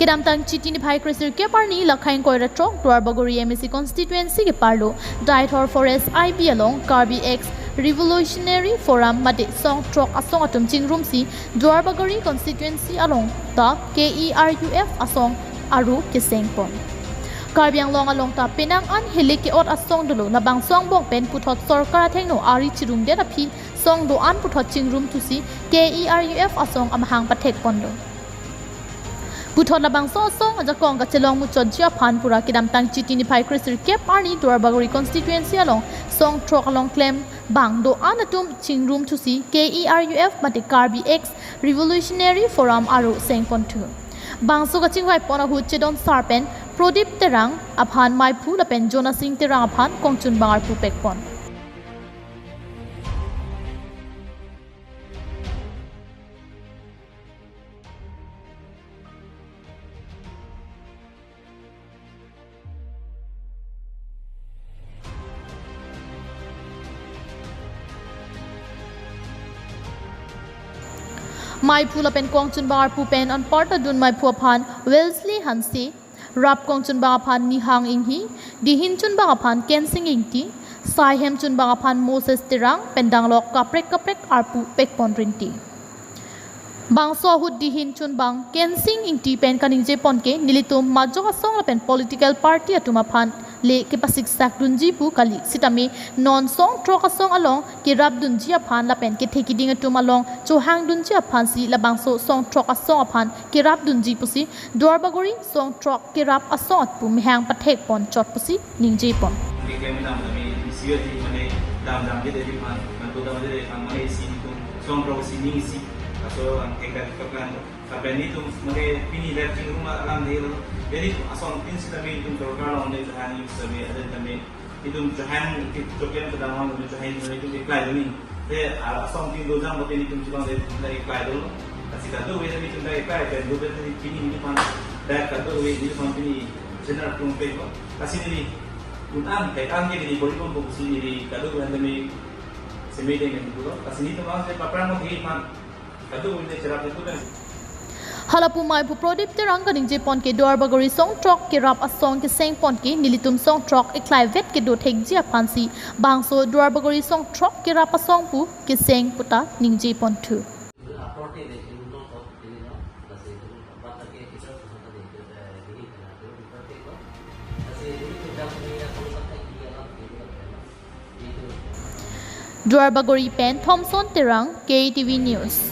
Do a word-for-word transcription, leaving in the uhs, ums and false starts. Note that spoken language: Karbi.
Kedamtang Chiti niphai kresirkep arni Lakhaing Koira Throk Duarbagori M A C constituency keparlo Deithor Forest I B along Karbi Ex Revolutionary Forum mate Song Throk asong atum chingrumsi Duarbagori constituency along ta K E R U F asong aro kesengpon. Karbi Anglong along ta penang an hilik ke-ot asong dolo, labangso angbong pen puthot sorkar athengno ari chirumdet aphi song do-an puthot chingrum thusi K E R U F asong amahang pathekponlo. Puthot labangso asong ajakong kachelong muchotji aphan pura kedamtang Chiti niphai kresirkep arni Duarbagori constituency along Song Throk along klembang do-an atum chingrum thusi K E R U F mate Karbi Ex Revolutionary Forum aro sengponthu. Bangso kachingvaipon ahut chedon sar pen Prodip Terang aphan maiphu lapen Jonasing Terang aphan kongchunbang arpu pekpon. Maiphu lapen kongchunbang arpu pen anparta dun maiphu aphan Wellesley Hanse, rap kongchunbang aphan Nihang Inghi, dihin chunbang aphan Kensing Ingti, saihem chunbang aphan Moses Terang pen danglok kaprek kaprek arpu pekpon rinti. Bangso ahut dihin chunbang Kensing Ingti pen kaningjepon ke nelitum majok asong lapen political party atum aphan le kepasiksak dunji pu kali, sitame non Song Throk asong along kerap dunji aphan lapen kethe kiding atum along chohang dunji aphansi labangso Song Throk asong aphan kerap dunji pusi Duarbagori Song Throk kerap asong atum mehang pathekpon chot pusi ningjepon. Ini kami dam kami isi aja, mane dam dam aja dari pan, mantu dam aja dari pan, mane isi itu Song Throk isi, ning isi. Aso ang eka kakan, sampai ini tuh mane pini live chingrum alam deh lo. Jadi asong tin si kami itu sorkar along deh, hanya kami ada kami itu johan, itu johan kedamaian, itu johan itu keklai ini. Te, ah, asong tin dojang bote nelitum chilong deh, dari keklai dolo. Lasi kadokave nelitum dari keklai, dan dua belas hari ini nelitum pan, dari kadokave nelitum pan ini, senar tum pe ko. Lasi neli, utan, kayak ang jadi bori pun buku sini di kadokave neli, semedeng yang dulu. Lasi nelitum ang saya paprang mau di pan, kadokave neli cerap itu kan. Halapu maiphu Prodip Terang kaningjepon ke Duarbagori Song Throk kerap asong kesengpon ke nelitum Song Throk eklai vet kedo thekji aphansi bangso Duarbagori Song Throk kerap asong pu keseng puta ningjeponthu. Duarbagori pen Thomson Terang, K T V News.